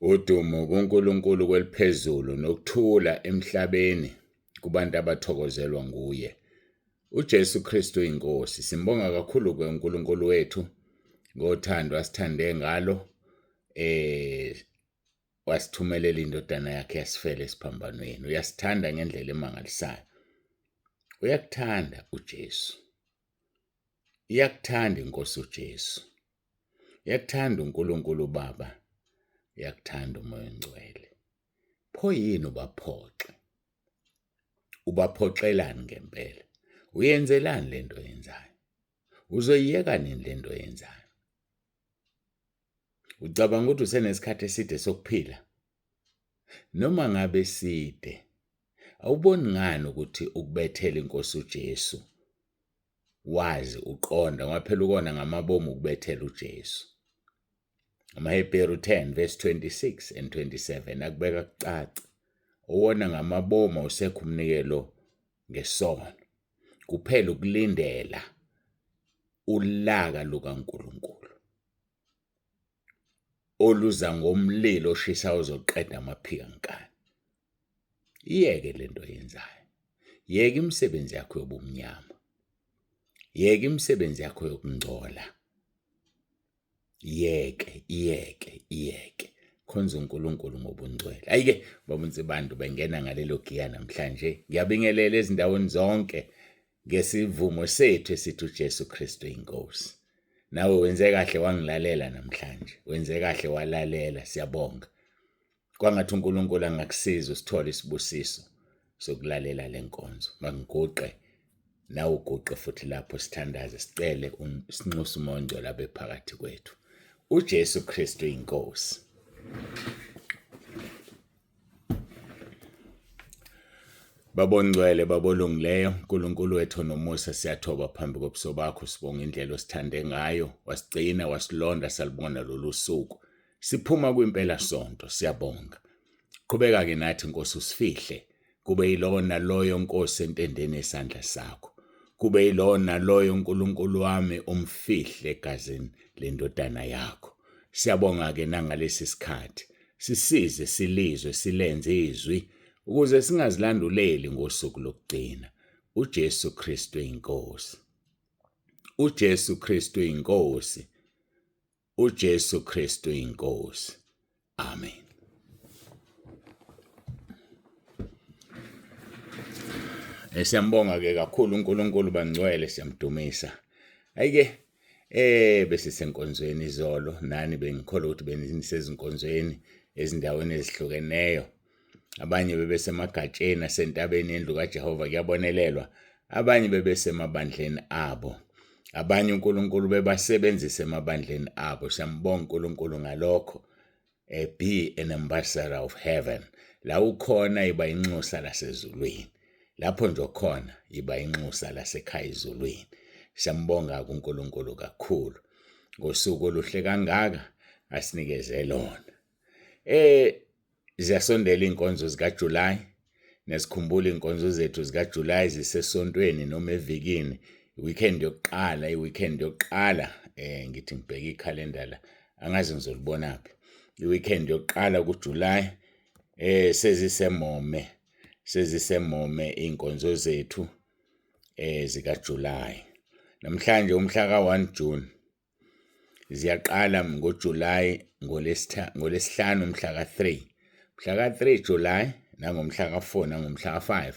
Udumo kuNkulunkulu kweliphezulu nokuthula emhlabeni kubantu abathokozelwa nguye. UJesu Kristu inkosi. Simbonga kakhulu ke uNkulunkulu wethu ngothando asithande ngalo eh wasithumelela indodana yakhe yasifela esiphambanweni. Uyasithanda ngendlela emangalisayo. Uyakuthanda uJesu. Iyakuthanda inkosi uJesu. Uyakuthanda uNkulunkulu uBaba, uyakuthanda uMoya oNgcwele. Pho yini ubaphoxe? Ubaphoxelani ngempela? Uyenzelani lento oyenzayo? Uzoyiyeka nini lento oyenzayo? Ucabanga ukuthi usenesikhathi eside sokuphila? Noma ngabe side, awuboni ngani ukuthi ukubethela inkosi uJesu wazi uqonda ngoba phela ukona ngamabomu ukubethela uJesu. AmaHebheru 10 verse 26 and 27 akubeka kucace. Owona ngamabomu awusekho umnikelo ngesono. Kuphela ukulindela ulaka lukaNkulunkulu oluza ngomlilo oshisa ozoqeda amaphika nkani. Iyeke lento oyenzayo. Yeka imisebenzi yakho yobumnyama. Yeka imisebenzi yakho yokungcola. Yeke, iyeke, iyeke. Khonza uNkulunkulu ngobungcwele. Ayike baba uNsibande bengena ngalelo giya namhlanje. Ngiyabingelela ezindaweni zonke ngesivumo sethu esithi uJesu Kristu inkosi. Nawe wenze kahle wangilalela namhlanje. Wenze kahle walalela, siyabonga. Kwangathi uNkulunkulu angakusiza usithole isibusiso sokulalela le nkonzo. Mangiguqe nawe uguqe futhi lapho sithandaze sicele sinxuse uMoya oNgcwele abe phakathi kwethu. UJesu Kristu inkosi. Baba ongcwele, Baba olungileyo, Nkulunkulu wethu onomusa, siyathoba phambi kobuso bakho, sibonga indlela osithande ngayo, wasigcina, wasilonda, salubona lolu suku. Siphuma kwimpela sonto, siyabonga. Qhubeka-ke nathi Nkosi usifihle, kube yilowo naloyo Nkosi entendeni yesandla sakho. Kube yilowo naloyo Nkulunkulu wami umfihle egazini lendodana yakho. Siyabonga-ke nangalesi sikhathi. Sisize silizwe silenze izwi ukuze singazilanduleli ngosuku lokugcina. UJesu Kristu inkosi. UJesu Kristu inkosi. UJesu Kristu inkosi. Amen. Eh, siyambonga ke kakhulu uNkulunkulu bangcwele siyamdumisa. Ayike eh besisenkonzweni izolo nani bengikholwa ukuthi benisezinkonzweni ezindaweni ezihlukeneyo. Abanye bebesemagatsheni asentabeni yendlu kaJehova kuyabonelelwa, abanye bebesemabandleni abo. Abanye uNkulunkulu bebasebenzise emabandleni abo. Siyambonga uNkulunkulu ngalokho. Eh, be an ambassador of heaven. La ukhona iba inxusa lasezulwini. Lapho nje ukhona iba inxusa lasekhaya ezulwini. Siyambonga kuNkulunkulu kakhulu ngosuku oluhle kangaka asinikeze lona. Eh ziyasondela iy'nkonzo zikaJuly nesikhumbula iy'nkonzo zethu zikaJuly zisesontweni noma evikini i-weekend yokuqala i-weekend yokuqala eh ngithi ngibheke ikhalenda la angazi ngizolibonaphi i-weekend yokuqala kuJuly eh sezisemome sezisemome iy'nkonzo zethu eh zikaJuly namhlanje umhla ka-1 June Ziyaqala ngoJulayi ngoLwesihlanu mhla ka-3. Mhla ka-3 July nangomhla ka-4 nangomhla ka-5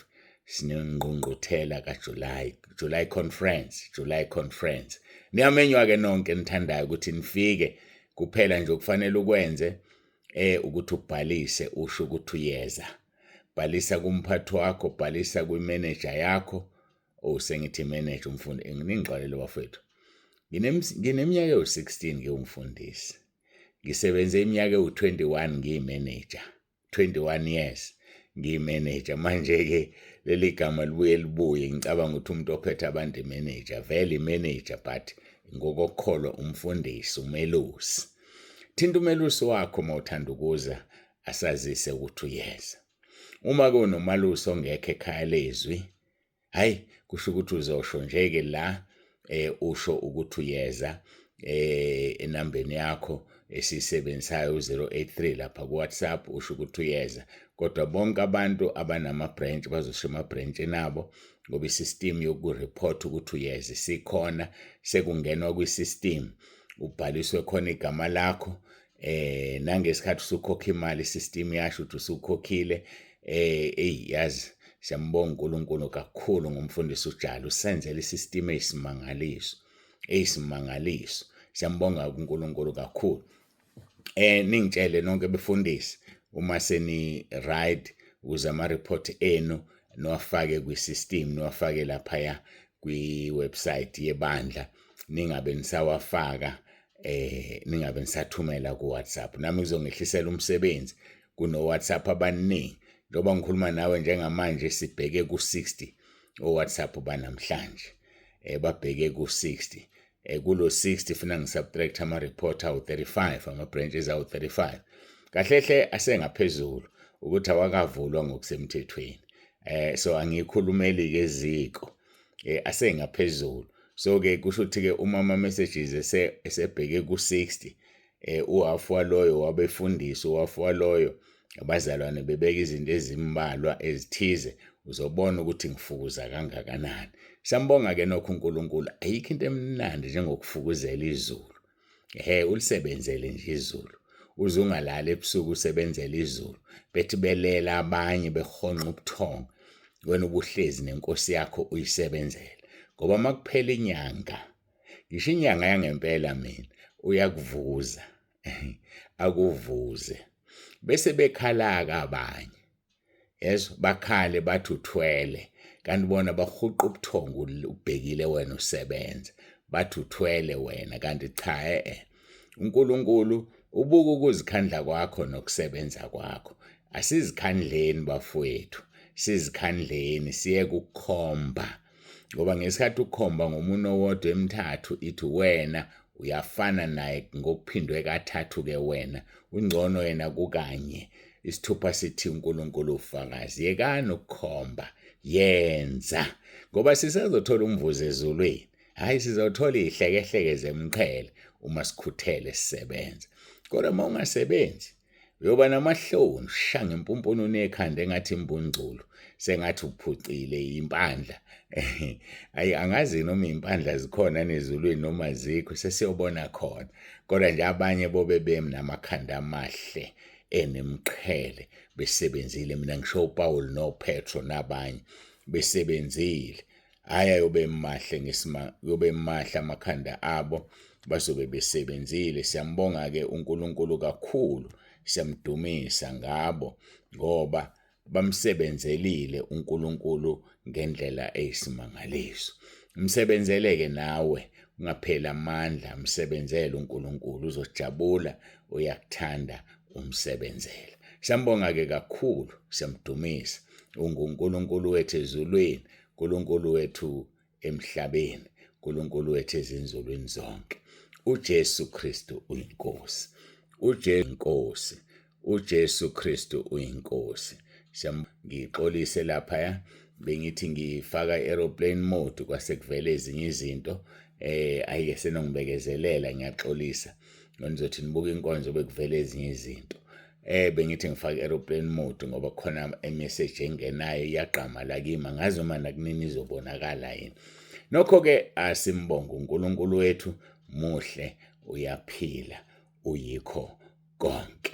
sinengqungquthela kaJuly, July Conference, July Conference. Niyamenywa-ke nonke enithandayo ukuthi nifike, kuphela nje okufanele ukwenze eh ukuthi ubhalise usho ukuthi uyeza. Bhalisa kumphathi wakho, bhalisa kwimeneja yakho, Oh sengithi manager umfundi nginingixolele bafethu. Ngineminyaka ewu-16 ngiwumfundisi. Ngisebenze iminyaka ewu-21 ngiyimanager. 21 years ngiyimanager. Manje-ke leli gama libuye libuye ngicabanga ukuthi umuntu ophethe abantu imanager vele imanager but ngokokholwa umfundisi umelusi. Thinta umelusi wakho uma uthanda ukuza asazise ukuthi uyeza. Uma kunomalusi ongekho ekhaya lezwi hayi kusho ukuthi uzosho nje-ke la eh usho ukuthi uyeza eh enambeni yakho esiyisebenzisayo u-083 lapha ku-WhatsApp, usho ukuthi uyeza. Kodwa bonke abantu abanama-branch bazosho ema-branch nabo, ngoba i-system yoku-report ukuthi uyeza isikhona. Sekungenwa kwi-system, ubhaliswe khona igama lakho, nangesikhathi usukhokha imali, i-system yasho ukuthi usukhokhile. Eyi, yazi, siyambonga uNkulunkulu kakhulu ngomfundisi uJali, usenzela i-system eyisimangaliso, eyisimangaliso. Siyambonga uNkulunkulu kakhulu. Ningitshele nonke befundisi uma seni right, ukuze ama report enu niwafake kwi-system, niwafake laphaya kwi-website yebandla, ningabe nisawafaka, ningabe nisathumela ku WhatsApp. Nami kuzongehlisela umsebenzi, kuno WhatsApp abaningi. Njengoba ngikhuluma nawe njengamanje, sibheke ku-60 o WhatsApp banamhlanje, babheke ku-60. Kulo 60 funa ngi-subtract ama report awu 35, ama branches awu 35 kahle hle asengaphezulu ukuthi awakavulwa ngokusemthethweni. So angikhulumeli ke eziko, asengaphezulu. So ke kusho ukuthi ke uma ama messages esebheke ku-60, uhafu waloyo wabefundisi, uhafu waloyo abazalwane bebeka izinto ezimbalwa ezithize, uzobona ukuthi ngifukuza kangakanani. Siyambonga ke nokho uNkulunkulu. Ayikho into emnandi njengokufukuzela izulu. Ehe, ulisebenzele nje izulu, uze ungalali ebusuku usebenzela izulu. Bethi belela abanye behonqa ubuthongo, wena ubuhlezi nenkosi yakho uyisebenzela, ngoba makuphela inyanga, ngisho inyanga yangempela mina, uyakuvuza, akuvuze, bese bekhala-ke abanye. Yezwa, bakhale bathi uthwele, kanti bona bahuqa ubuthongo ubhekile wena usebenza. Bathi uthwele wena, kanti cha, uNkulunkulu ubuka ukuzikhandla kwakho nokusebenza kwakho. Asizikhandleni bafowethu, sizikhandleni, siye kukhomba, ngoba ngesikhathi ukhomba ngomunwe owodwa emithathu ithi wena uyafana naye ngokuphindwe kathathu ke, wena ungcono yena kukanye. Isithupha sithi uNkulunkulu ufakazi. Yekani ukukhomba, yenza, ngoba sisazothola umvuzo ezulwini. Hayi, sizothola iy'hlekehleke zemqhele uma sikhuthele sisebenza. Kodwa uma ungasebenzi, uyoba namahloni, usha ngempumpunu ekhanda engathi imbungculu, sengathi uphucile impandla. Ayi, angazi noma iy'mpandla zikhona nezulwini noma zikho, sesiyobona khona. Kodwa nje abanye bobe bemi namakhanda amahle enemqhele besebenzile. Mina ngisho uPaul noPetro nabanye besebenzile. Hhayi, ayobe mahle ngesima, yobe mahle amakhanda abo, bazobe besebenzile. Siyambonga-ke uNkulunkulu kakhulu, siyamdumisa ngabo, ngoba bamsebenzelile uNkulunkulu ngendlela eyisimangaliso. Msebenzele-ke nawe, ungapheli amandla, msebenzele uNkulunkulu, uzojabula, uyakuthanda umsebenzela. Siyambonga-ke kakhulu, siyamdumisa. UnguNkulunkulu wethu ezulwini, uNkulunkulu wethu emhlabeni, uNkulunkulu wethu ezinzulwini zonke. UJesu Kristu uyinkosi. UJesu inkosi. UJesu Kristu uyinkosi. Ngixolise lapha, bengithi ngifaka i-aeroplane mode kwase kuvele ezinye izinto. Ayike, senongibekezelela, ngiyaxolisa. Ngonizothi nibuka inkonzo bekuvele ezinye izinto. Bengithi ngifaka aeroplane mode ngoba khona i-message engenayo iyagqama la kimi, angazi noma nakunini izobonakala yini. Nokho ke asimbonge uNkulunkulu wethu, muhle, uyaphila, uyikho konke.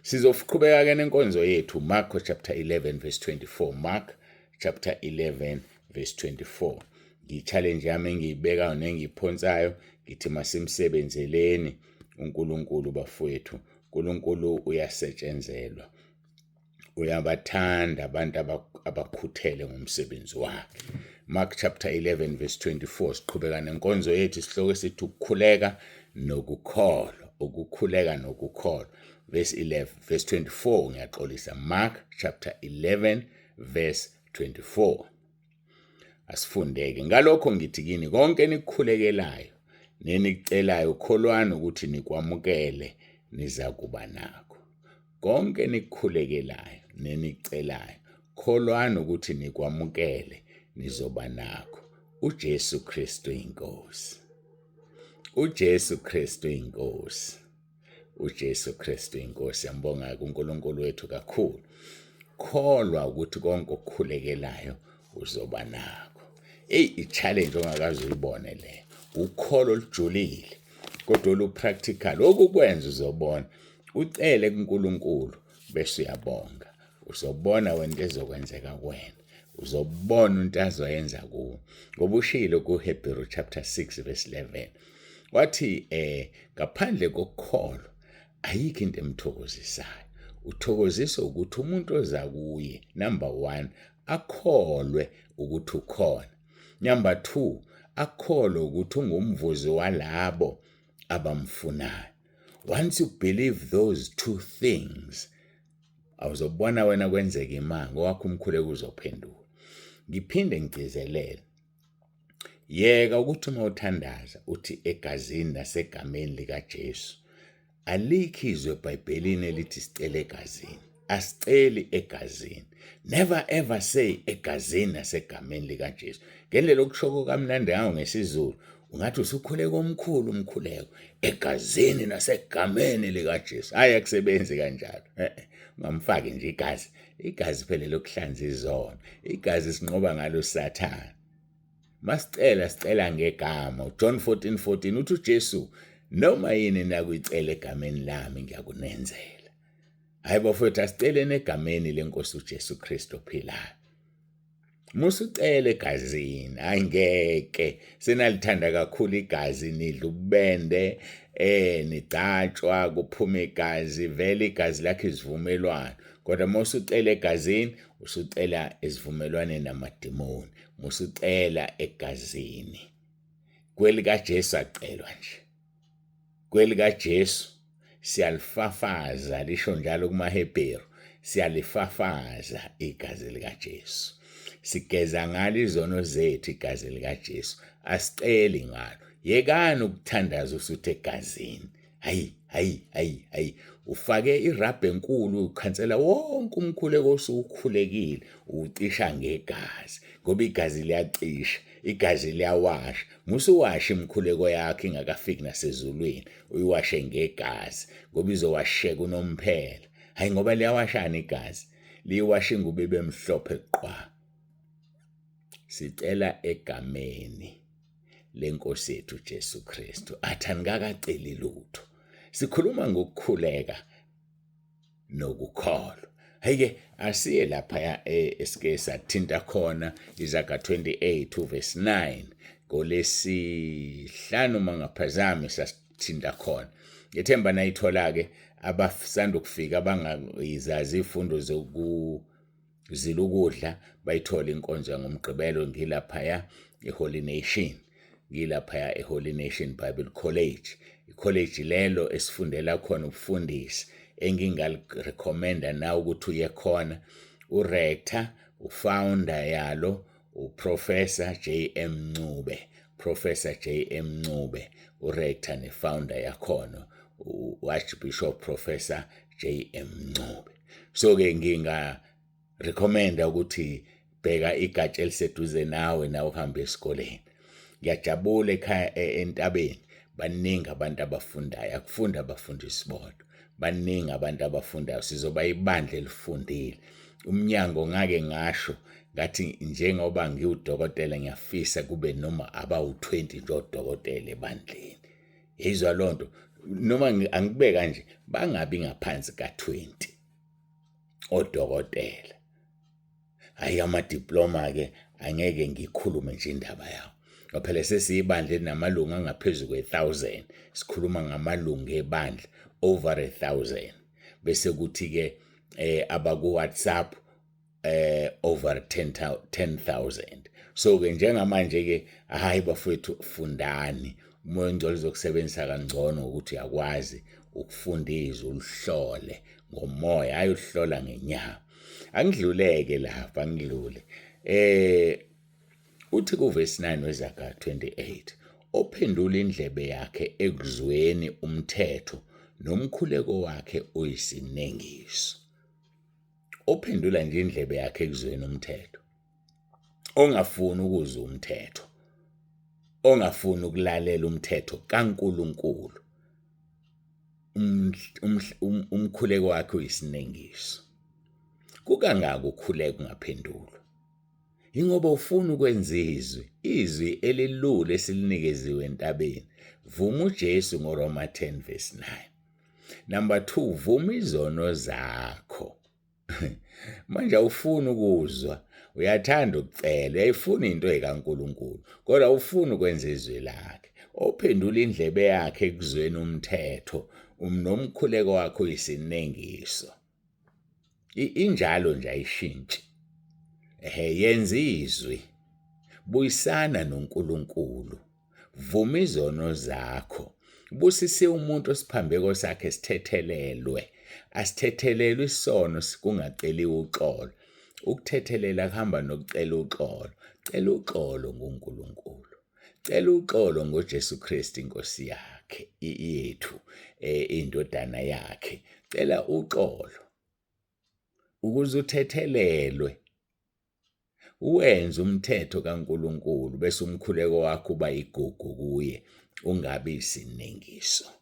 Sizoqhubeka ke nenkonzo yethu, Mark chapter 11 verse 24. Mark chapter 11 verse 24. Ngi-challenge yami engiyibekayo nengiyiphonsayo, ngithi masimsebenzeleni uNkulunkulu bafowethu. uNkulunkulu uyasetshenzelwa, uyabathanda abantu abakhuthele ngomsebenzi wakhe. Mark chapter 11 verse 24. Siqhubeka nenkonzo yethu, isihloko esithi ukukhuleka nokukholwa, ukukhuleka nokukholwa. Verse 11, verse 24, ngiyaxolisa. Mark chapter 11 verse 24. Asifundeke. Ngalokho ngithi kini, konke enikukhulekelayo nenikucelayo, kholwani ukuthi nikwamukele, niza kuba nakho. Konke enikukhulekelayo nenikucelayo, kholwani ukuthi nikwamukele, nizoba nakho. UJesu Kristu inkosi. UJesu Kristu inkosi. uJesu Kristu inkosi. Yambonga kuNkulunkulu wethu kakhulu. Kholwa ukuthi konke okukhulekelayo uzoba nakho. Eyi, i-challenge ongakaze uyibone le. Ukholo olujulile kodwa olu-practical. Okukwenza uzobona, ucele kuNkulunkulu bese uyabonga. Uzobona wena into ezokwenzeka kuwena. Uzobona into azoyenza kuwe. Ngoba ushilo kuHebheru chapter 6 verse 11. Wathi ngaphandle kokukholwa ayikho into emthokozisayo. Uthokozisa ukuthi umuntu oza kuye, number 1, akholwe ukuthi ukhona. Number 2, akholwe ukuthi ungumvuzi walabo abamfunayo. Once you believe those two things, awuzobona wena kwenzeka imanga, owakho umkhuleko uzophenduka. Ngiphinde ngigcizelele, yeka ukuthi uma uthandaza uthi egazini nasegameni likaJesu. Alikho izwe eBhayibhelini elithi sicele egazini. Asiceli egazini. Never ever say egazini nasegameni likaJesu. Ngendlela okushoko kamnandi ngayo ngesiZulu, ungathi usukhuleka omkhulu umkhuleko egazini nasegameni likaJesu. Hayi, akusebenzi kanjalo. Ungamfaki nje igazi. Igazi phela lokuhlanza izono. Igazi sinqoba ngalo Sathane. Masicela sicela ngegama. John 14:14 uthi uJesu, noma yini nakuyicela egameni lami ngiyakunenzela. Hayi bafowethu, asiceleni egameni lenkosi uJesu Kristu ophilayo. Musucela egazini, hayi ngeke. Senalithanda kakhulu igazi, nidla ububende, nigcatshwa kuphuma igazi, vele igazi lakhe isivumelwano. Kodwa musucela egazini, usucela isivumelwane namadimoni. Musucela egazini. KwelikaJesu acelwa nje. KwelikaJesu siyalifafaza, lisho njalo kumaHebheru, siyalifafaza igazi likaJesu. Sigeza ngalo izono zethu igazi likaJesu. Asiceli ngalo. Yekani ukuthandaza usuthi egazini. Hayi, hayi, hayi, hayi. Ufake irabha enkulu, ukhansela wonke umkhuleko osukhulekile, ucisha ngegazi, ngoba igazi liyacisha, igazi liyawasha. Musuwasha imikhuleko yakho ingakafiki nasezulwini, uyiwashe ngegazi, ngoba izowasheka unomphela. Hayi, ngoba liyawashana igazi, liyiwasha ingubo ibe mhlophe qwa. Sicela egameni lenkosi yethu Jesu Kristu. Athi anikakaceli lutho. Sikhuluma ngokukhuleka nokukholwa. Hayi-ke asiye lapha esike sathinta khona Izaga 28 verse 9 ngolesihlanu mangaphazami sasithinta khona. Ngethemba nayithola-ke abasanda ukufika abangayizazi izifundo zokuzila ukudla bayithola inkonzo yangoMgqibelo. Ngilaphaya eHoly Nation, ngilaphaya eHoly Nation Bible College, ikholeji lelo esifundela khona ubufundisi, engingalirecommenda nawe ukuthi uye khona. Urector, ufounder yalo, uProfessor JM Ncube, Professor JM Ncube, urector nefounder yakhona, uArchbishop Professor JM Ncube. So ke nginga recommenda ukuthi bheka igatsha eliseduze nawe, nawe uhambe esikoleni. Ngiyajabula ekhaya entabeni baningi abantu abafundayo, akufunda abafundisi bodwa, baningi abantu abafundayo. Sizoba ibandla elifundile. Umnyango ngake ngasho ngathi njengoba ngiwudokotela ngiyafisa kube noma abawu-20 nje odokotela ebandleni. Yizwa lonto, noma angikube kanje, bangabi ngaphansi ka-20 odokotela. Hayi, amadiploma ke angeke ngikhulume nje indaba yawo. Ngoba phela sesiyibandla elinamalungu angaphezu kwe-1000, sikhuluma ngamalungu ebandla over 1000. Bese kuthi ke abaku WhatsApp over 10,000. So ke njengamanje ke hayi bafowethu, fundani. Umoya ongcwele uzokusebenzisa kangcono ukuthi uyakwazi ukufunda izwi, ulihlole ngomoya, hayi uhlola ngenyama. Angidluleke lapha, angidlule. Uthi kuverse 9 weZaga 28, ophendula indlebe yakhe ekuzweni umthetho nomkhuleko wakhe uyisinengiso. Ophendula nje indlebe yakhe ekuzweni umthetho, ongafuni ukuzwa umthetho, ongafuni ukulalela umthetho kaNkuluNkulu. Umkhuleko wakhe uyisinengiso. Kukangaka ukhuleka ungaphendulwa? Yingoba ufuna ukwenza izwi, izwi elilula esilinikeziwe entabeni. Vuma uJesu ngoRoma 10 verse 9. Number 2, vuma izono zakho. Manje awufuni ukuzwa, uyathanda ukucela, uyayifuna into ekaNkuluNkulu, kodwa awufuni ukwenza izwi lakhe. Ophendula indlebe yakhe ekuzweni umthetho, nomkhuleko wakhe uyisinengiso. Injalo nje ayishintshi. Ehe, yenza izwi. Buyisana noNkulunkulu. Vuma izono zakho. Busisiwe umuntu osiphambeko sakhe sithethelelwe. Asithethelelwe isono kungaceliwe uxolo. Ukuthethelela kuhamba nokucela uxolo. Cela uxolo ngoNkulunkulu. Cela uxolo ngoJesu Kristu inkosi yakhe yethu indodana yakhe. Cela uxolo ukuze uthethelelwe. Uwenze umthetho kaNkulunkulu bese umkhuleko wakho uba igugu kuye ungabi isinengiso.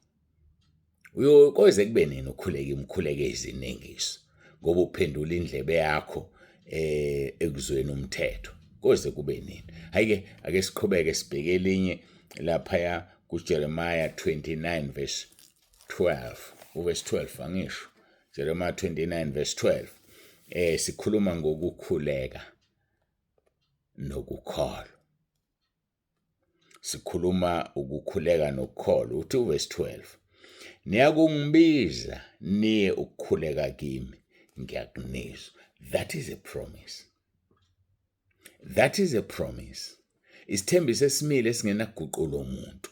Uyokoze kube nini ukhuleka imikhuleko eyizinengiso ngoba uphendula indlebe yakho ekuzweni umthetho koze kube nini? Hayi-ke, ake siqhubeke sibheke elinye laphaya kuJeremiah 29 verse 12, uverse 12 angisho, Jeremiah 29 verse 12. Sikhuluma ngokukhuleka nokukholwa, sikhuluma ukukhuleka nokukholwa. Uthi uverse 12, niyakungibiza niye ukukhuleka kimi, ngiyakunizwa. That is a promise, that is a promise, isithembiso esimile esingenakuguqula umuntu.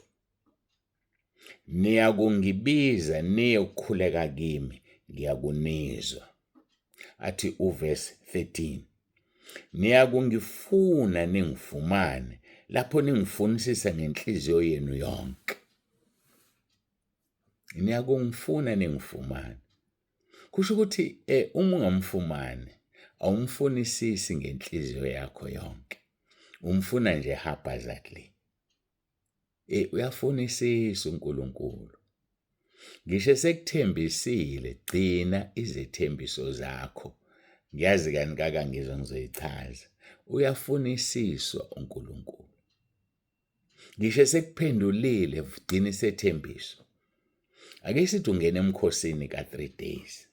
Niyakungibiza niye ukukhuleka kimi, ngiyakunizwa. Athi uverse 13, niyakungifuna ningifumane lapho ningifunisisa ngenhliziyo yenu yonke. Niyakungifuna ningifumane. Kusho ukuthi uma ungamfumani awumfunisisi ngenhliziyo yakho yonke, umfuna nje haphazardly. Uyafunisisa uNkulunkulu. Ngisho esekuthembisile, gcina izethembiso zakho. Ngiyazi kani kaka ngizwa ngizoyichaza. Uyafunisiswa uNkulunkulu. Ngisho esekuphendulile, gcina isethembiso. Ake sithi ungena emkhosini ka-3 days.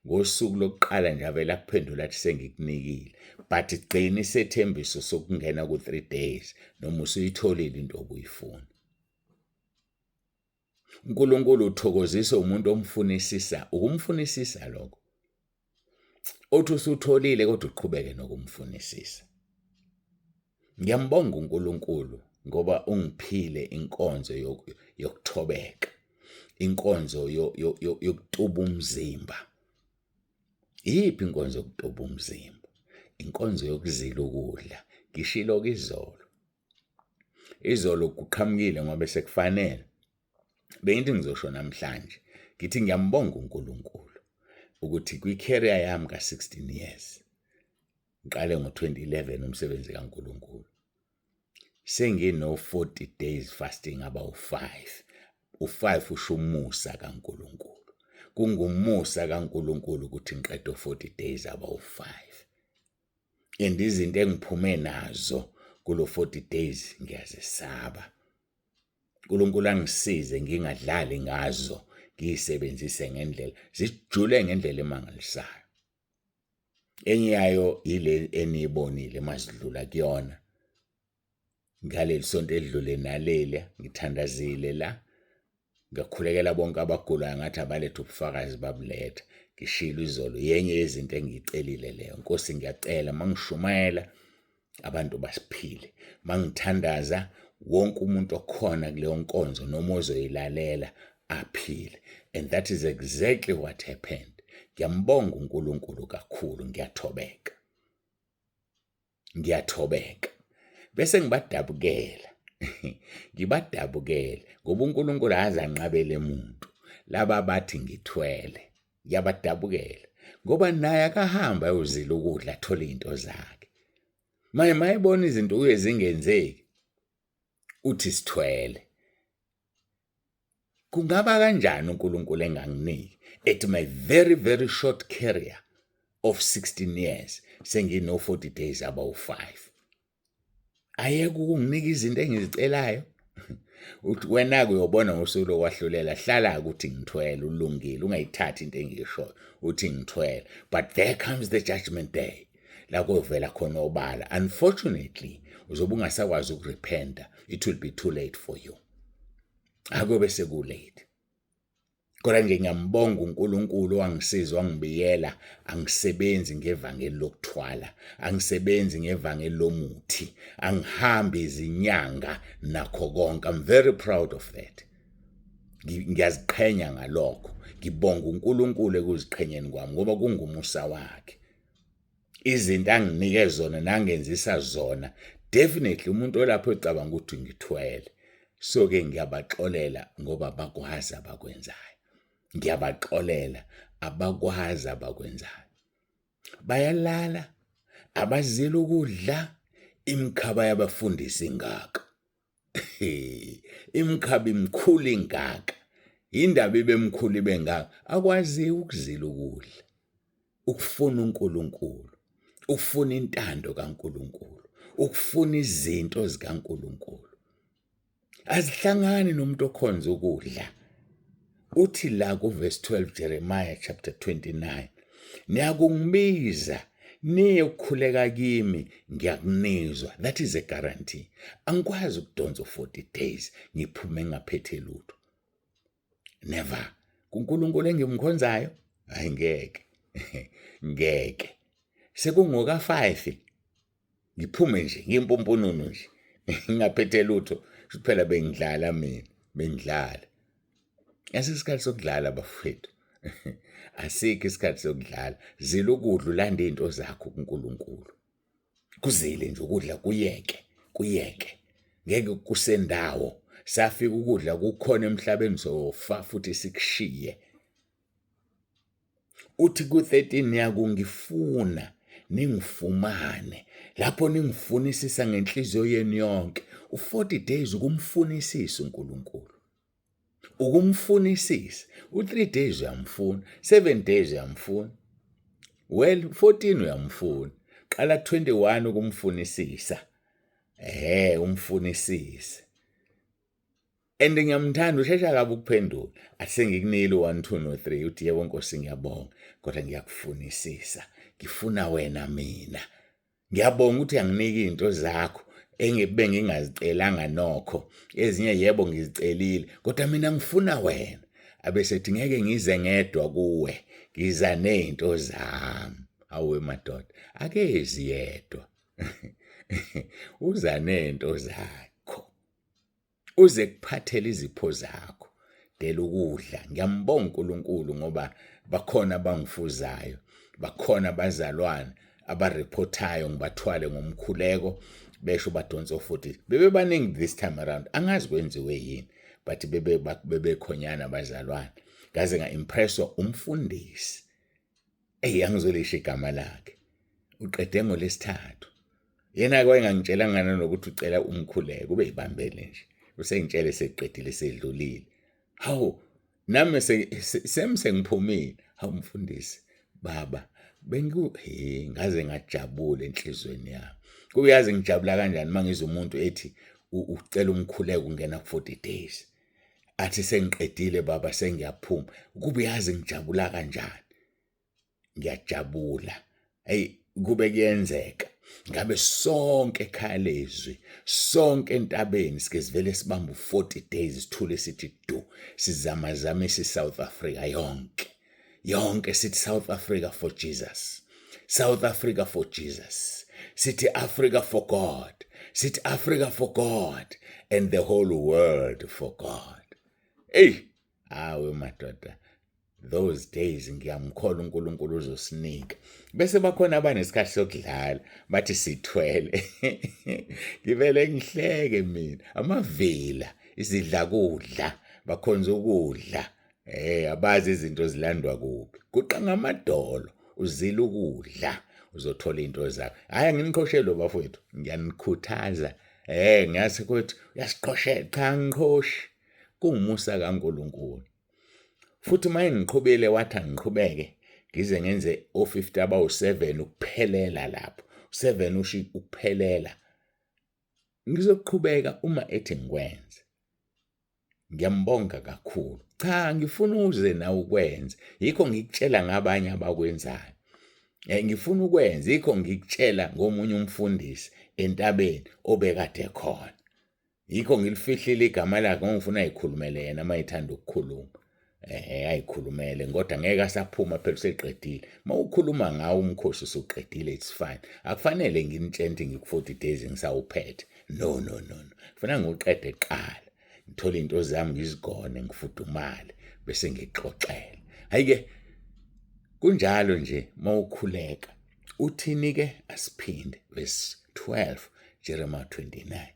Ngosuku lokuqala nje avele akuphendula athi sengikunikile, but gcina isethembiso sokungena ku-3 days noma usuyitholile into obuyifuna. uNkulunkulu uthokozisa umuntu omfunisisa, ukumfunisisa lokho othi usutholile kodwa uqhubeke nokumfunisisa. Ngiyambonga uNkulunkulu ngoba ungiphile inkonzo yokuthobeka, inkonzo yokutuba umzimba. Iyiphi inkonzo yokutuba umzimba? Inkonzo yokuzila ukudla. Ngishilo-ke izolo, izolo kuqhamukile ngoba sekufanele. Bengithi ngizosho namhlanje, ngithi ngiyambonga uNkulunkulu ukuthi kwi-career yami ka-16 years, ngiqale ngo-2011 umsebenzi kaNkulunkulu, sengino-40 days fasting abawu-5. U-5 usho umusa kaNkulunkulu. Kungumusa kaNkulunkulu ukuthi ngiqede u-40 days abawu-5. And izinto engiphume nazo kulo 40 days ngiyazesaba. uNkulunkulu angisize ngingadlali ngazo, ngiyisebenzise ngendlela, zijule ngendlela emangalisayo. Enye yayo ile eniyibonile mazidlula kuyona ngaleli sonto edlule naleli, ngithandazile la, ngakhulekela bonke abagulayo, ngathi abalethe ubufakazi, babuletha. Ngishilo izolo, yenye yezinto engiyicelile leyo. Nkosi, ngiyacela mangishumayela abantu basiphile, mangithandaza wonke umuntu okhona kuleyo nkonzo noma ozoyilalela aphile, and that is exactly what happened. Ngiyambonga uNkulunkulu kakhulu, ngiyathobeka, ngiyathobeka bese ngibadabukela, ngibadabukele ngoba uNkulunkulu akaze anqabele umuntu. Laba bathi ngithwele, ngiyabadabukela ngoba naye akahamba ayozila ukudla athole izinto zakhe. Manje mayebona izinto kuye zingenzeki uthi sithwele. Kungaba kanjani uNkulunkulu enganginiki at my very very short career of 16 years, sengino 40 days abawu-5, ayeke ukunginika izinto engizicelayo? Uthi wena-ke uyobona ngosuku lokwahlulela. Hlala ukuthi ngithwele, ulungile, ungayithathi into engiyishoyo uthi ngithwele, but there comes the judgment day la kovela khona obala. Unfortunately, uzobe ungasakwazi ukurepenta. It will be too late for you, akube sekulate. Kodwa nje ngiyambonga uNkulunkulu owangisiza, wangibiyela. Angisebenzi ngevangeli lokuthwala, angisebenzi ngevangeli lomuthi, angihambi izinyanga nakho konke. I'm very proud of that. Ngiyaziqhenya ngalokho. Ngibonga uNkulunkulu ekuziqhenyeni kwami, ngoba kungumusa wakhe, izinto anginike zona nangenzisa zona. Definitely umuntu olapho ecabanga ukuthi ngithwele, so ke ngiyabaxolela ngoba bakwazi abakwenzayo. Ngiyabaxolela, abakwazi abakwenzayo. Bayalala, abazila ukudla. Imikhaba yabafundisi ingaka, imikhaba imkhulu ingaka, indaba ibe mkhulu ibe ngaka, akwaziwa ukuzila ukudla, ukufuna uNkulunkulu, ukufuna intando kaNkulunkulu, ukufuna izinto zikaNkulunkulu. Azihlangani nomuntu okhonza ukudla. Uthi la kuverse 12, Jeremiah chapter 29, "Niyakungibiza, niye ukukhuleka kimi, ngiyakunizwa." That is a guarantee. Angikwazi ukudonsa 40 days ngiphume ngaphethe lutho, never. KuNkulunkulu engimkhonzayo, hayi, ngeke, ngeke. Sekungoka 5 ngiphume nje ngimpumpunu nje, ngingaphethe lutho. Phela bengidlala mina, bengidlala. Asisikhathi sokudlala, bafethu, asikho isikhathi sokudlala. Zila ukudla, ulande izinto zakho kuNkulunkulu. Kuzile nje ukudla, kuyeke, kuyeke, ngeke kusendawo. Safika ukudla kukhona emhlabeni, sofa futhi sikushiye. Uthi ku-13, "Niyakungifuna, ningifumane lapho ningifunisisa ngenhliziyo yenu yonke." U-40 days ukumfunisisa uNkulunkulu, ukumfunisisa. U-3 days uyamfuna, 7 days uyamfuna, well, 14 uyamfuna. Qala 21 ukumfunisisa, ehe, umfunisise. And ngiyamthanda, ushesha kabi ukuphendula. Asengikunile u-1, 2 no 3. Uthi, "Yebo Nkosi, ngiyabonga, kodwa ngiyakufunisisa, ngifuna wena mina. Ngiyabonga ukuthi uyanginika izinto zakho engibe ngingazicelanga nokho. Ezinye yebo ngizicelile, kodwa mina ngifuna wena." Abesethi, "Ngeke ngize ngedwa kuwe, ngiza nezinto zami." Awe madoda, akezi yedwa, uza nento zakho, uze kuphathela izipho zakho. Dela ukudla. Ngiyambonga uNkulunkulu ngoba bakhona abangifuzayo, bakhona abazalwane abareportayo, ngibathwale ngomkhuleko, besho badonsa futhi bebe baningi this time around. Angazi kwenziwe yini, but bebe bebekhonyana abazalwane. Ngaze nga-impresswa umfundisi. Eyi, angizolisho igama lakhe. Uqede ngolesithathu. Yena-ke wayengangitshelanga nanokuthi ucela umkhuleko, ube yibambele nje, usengitshele seqedile, sedlulile. Hawu, nami semi sengiphumile. Hawu mfundisi, baba, bengiku he, ngaze ngajabula enhlizweni yami. Kuyazi ngijabula kanjani uma ngizwa umuntu ethi ucela umkhuleko, ungena ku-40 days, athi, "Sengiqedile baba, sengiyaphuma." Kube yazi ngijabula kanjani, ngiyajabula. Hey, kube kuyenzeka ngabe sonke ekhaya lezwi, sonke entabeni, sike sivele sibambe u-40 days, sithule sithi du, sizamazamisa iSouth Africa yonke yonke, sithi, "South Africa for Jesus, South Africa for Jesus." Sithi, "Africa for God." Sithi, "Africa for God and the whole world for God." Hey, awe madoda, those days ngiyamkhola uNkulunkulu uzosinika. Bese bakhona abanesikhathi sokudlala, bathi sithwele. Ngivele ngihleke mina. Amavila, izidla kudla, bakhonza ukudla. Abazi izinto zilandwa kuphi. Guqa ngamadolo, uzila ukudla, uzothola into zakho. Hayi, anginiqhoshelo bafowethu, ngiyanikhuthaza. Ngiyase ukuthi uyasiqhoshela, cha, ngiqhoshi. Kungumusa kaNkulunkulu. Futhi uma engiqhubile wathi angiqhubeke ngize ngenze o-50 abawu-7 ukuphelela lapho. 7 usho ukuphelela. Ngizoqhubeka uma ethi ngikwenze. Ngiyambonga kakhulu. Cha, ngifuna uze nawe ukwenze. Yikho ngikutshela ngabanye abakwenzayo. Ngifuna ukwenza, yikho ngikutshela ngomunye umfundisi entabeni obekade khona. Yikho ngilifihlile igama lakhe ngoba ngifuna ayikhulumele yena uma ethanda ukukhuluma. Ayikhulumele kodwa ngeke asaphuma phela useqedile. Uma ukhuluma ngawo umkhosi usuqedile, it's fine. Akufanele nginitshele ukuthi ngiku-40 days ngisawuphethe. No, no, no, no. Kufanele ngiwuqede kuqala. Ngithole into zami ngizigone ngifudumale bese ngixoxele. Hayi-ke kunjalo nje mawukhuleka. Uthini ke? Asiphinde verse 12 Jeremiah 29.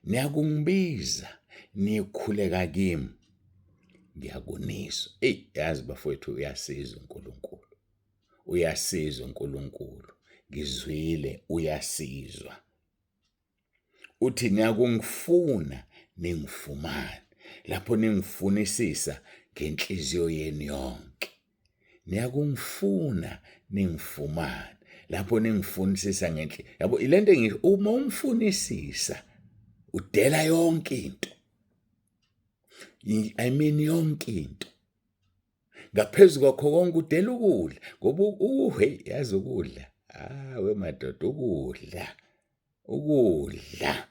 Niyakungibiza nikhuleka kimi ngiyakuniswa. Eyi yazi bafowethu uyasiza uNkulunkulu. Uyasiza uNkulunkulu. Ngizwile uyasizwa. Uthi niyakungifuna ningifumane lapho ningifunisisa ngenhliziyo yenu yonke. Niyakungifuna ningifumane lapho ningifunisisa ngenhliziyo. Yabo ilento engisho uma umfunisisa udela yonke into. I mean yonke into. Ngaphezu kwakho konke udela ukudla ngoba hey yazi ukudla. Ah we madoda ukudla. Ukudla.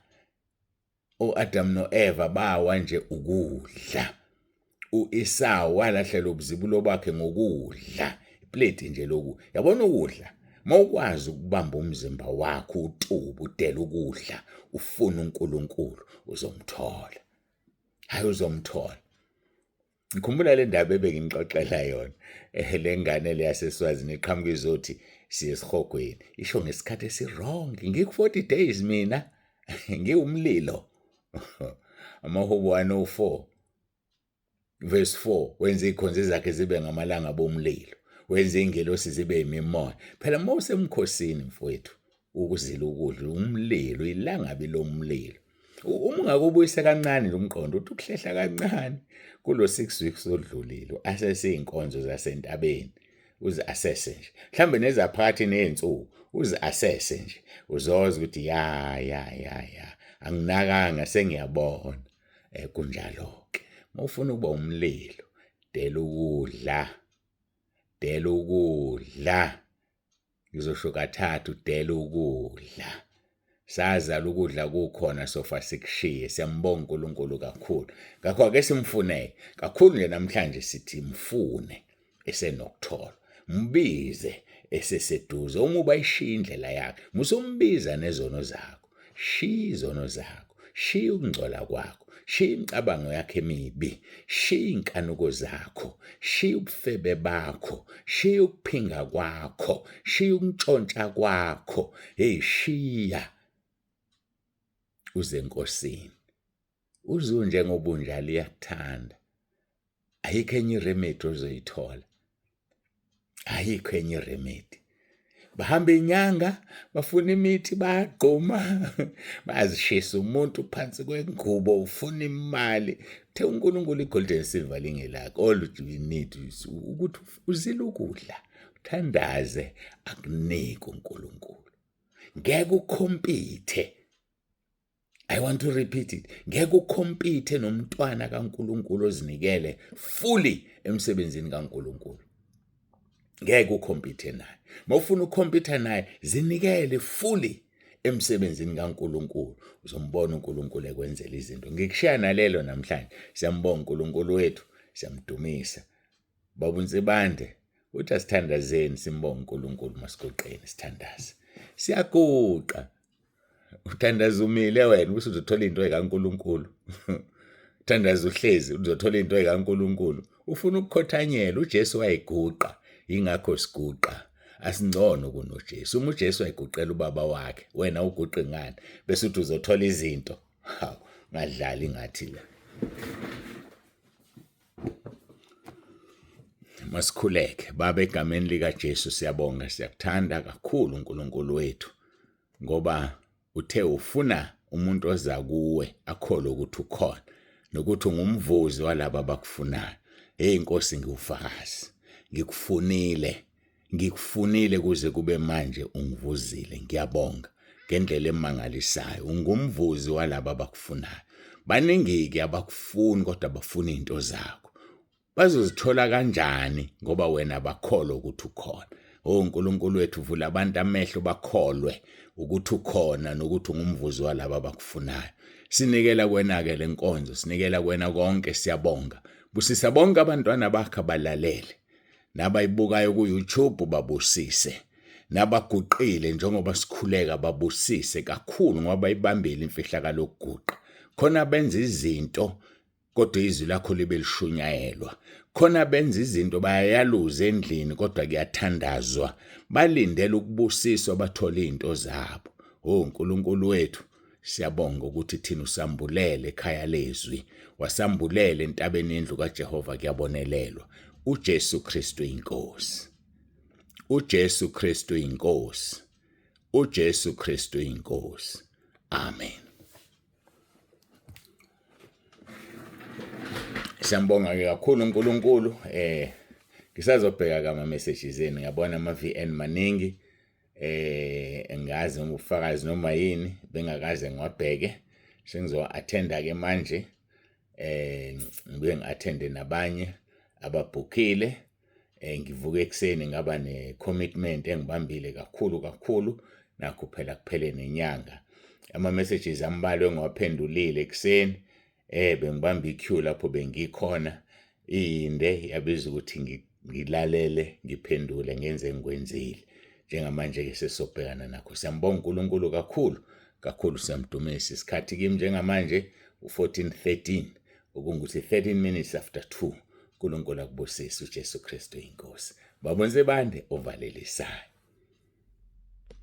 O-Adam no-Eva bawa nje ukudla. U-Esau walahlela ubuzibulo bakhe ngokudla. Iplate nje loku. Yabona ukudla. Mawukwazi ukubamba umzimba wakho utubu udela ukudla ufuna uNkulunkulu uzomthola. Hayi uzomthola. Ngikhumbula le ndaba ebengimxoxela yona le ngane le yaseSwazini iqhamuka izothi siye esihogweni isho ngesikhathi esi-wrong ngiku-40 days mina ngiwumlilo. Amahubo 104 verse 4 wenza izikhonzi zakhe zibe ngamalanga bomlilo, wenza ingelosi zibe imimoya. Phela uma usemkhosini mfowethu ukuzila ukudla umlilo, ilangabi lomlilo. Uma ungakubuyisa kancane lo mqondo uthi ukuhlehla kancane kulo 6 weeks odlulile asese izinkonzo zasentabeni uze asese nje mhlambe nezaphakathi nezinsuku uze asese nje uzoza ukuthi ya ya ya ya anginakanga sengiyabona. Kunjalo ke mawufuna ukuba umlilo dela ukudla, dela ukudla. Ngizosho kathathu dela ukudla. Sazala ukudla kukhona sofa sikushiye. Siyambonga uNkulunkulu kakhulu. Ngakho ake simfuneke kakhulu nje namhlanje sithi mfune esenokuthola. Mbize eseseduze. Uma ubayishiya indlela yakhe, musumbiza nezono zakho. Shiya izono zakho, shiya ukungcola kwakho, shiya imicabango yakho emibi, shiya inkanuko zakho, shiya ubufebe bakho, shiya ukuphinga kwakho, shiya ukuntshontsha kwakho. Hey shiya uze eNkosini. Uzunjengoba unjalo iyakuthanda. Ayikho enye iremedy ozoyithola. Ayikho enye iremedy. Bahamba inyanga bafuna imithi bayagquma bayazishisa umuntu phansi kwengubo ufuna imali. Uthe uNkulunkulu igolide nesilva lingelakhe. All we need is ukuthi uzile ukudla uthandaze akunike uNkulunkulu. Ngeke ukhompithe. I want to repeat it. Ngeke ukhompithe nomntwana kaNkulunkulu ozinikele fully emsebenzini kaNkulunkulu. Ngeke ukhompithe naye. Mawufuna ukhompitha naye, zinikele fully emsebenzini kaNkulunkulu. Uzombona uNkulunkulu ekwenzela izinto. Ngikushiya nalelo namhlanje. Siyambonga uNkulunkulu wethu, siyamdumisa. Baba uNsibande uthi asithandazeni simbonge uNkulunkulu masiguqeni sithandaze. Siyaguqa. Uthandaza umile wena ukuthi uzothola into ekaNkulunkulu. Uthandaza uhlezi uzothola into ekaNkulunkulu. Ufuna ukukhothanyela uJesu wayiguqa ingakho siguqa. Asingcono kunoJesu. Uma uJesu wayiguqela ubaba wakhe, wena uguqe ngani? Bese uthi uzothola izinto. Hawu, ngadlali ngathi la. Masikhuleke. Baba egameni likaJesu siyabonga, siyakuthanda kakhulu uNkulunkulu wethu ngoba uthe ufuna umuntu oza kuwe akholwe ukuthi ukhona. nokuthi ungumvuzi walabo abakufunayo. Hey Nkosi, ngiwufakazi, ngikufunile, ngikufunile kuze kube manje, ungivuzile. Ngiyabonga ngendlela emangalisayo. Ungumvuzi walabo abakufunayo. Baningi-ke abakufuni, kodwa bafuna izinto zakho. Bazozithola kanjani ngoba wena bakholwa ukuthi ukhona? Oh uNkulunkulu wethu, vula abantu amehlo bakholwe ukuthi ukhona nokuthi ungumvuzi walabo abakufunayo. Sinikela kuwena-ke le nkonzo, sinikela kuwena konke, siyabonga. Busisa bonke abantwana bakho abalalele, nabayibukayo ku-YouTube babusise, nabaguqile njengoba sikhuleka babusise kakhulu, ngoba bayibambile imfihlakalo yokuguqa. Khona benza izinto kodwa izwi lakho libe lishunyayelwa. Khona benza izinto, bayayaluza endlini kodwa kuyathandazwa, balindele ukubusiswa, bathole izinto zabo. Oh uNkulunkulu wethu, siyabonga ukuthi thina usambulele ekhaya lezwi, wasambulele entabeni yendlu kaJehova, kuyabonelelwa. UJesu Kristu inkosi, uJesu Kristu inkosi, uJesu Kristu inkosi. Amen. Siyambonga ke kakhulu uNkulunkulu. Ngisazobheka kama messages enu, ngiyabona ama VN maningi, ngazi noma ubufakazi noma yini, bengakaze ngiwabheke. Sengizo attenda ke manje, ngibuye ngi-attende nabanye ababhukhile. Ngivuke ekuseni ngaba ne-commitment engibambile kakhulu kakhulu, nakho phela kuphele nenyanga. Ama-messages ambalwa engiwaphendulile ekuseni, bengibamba i-queue lapho bengikhona iyinde, yabiza ukuthi ngilalele, ngiphendule, ngenze engikwenzile. Njengamanje-ke sesobhekana nakho. Siyambonga uNkulunkulu kakhulu kakhulu, siyamdumisa. Isikhathi kimi njengamanje u-14:13, okungukuthi 13 minutes after 2. uNkulunkulu akubusise. uJesu Kristu inkosi. Babonse bande ovalelisayo.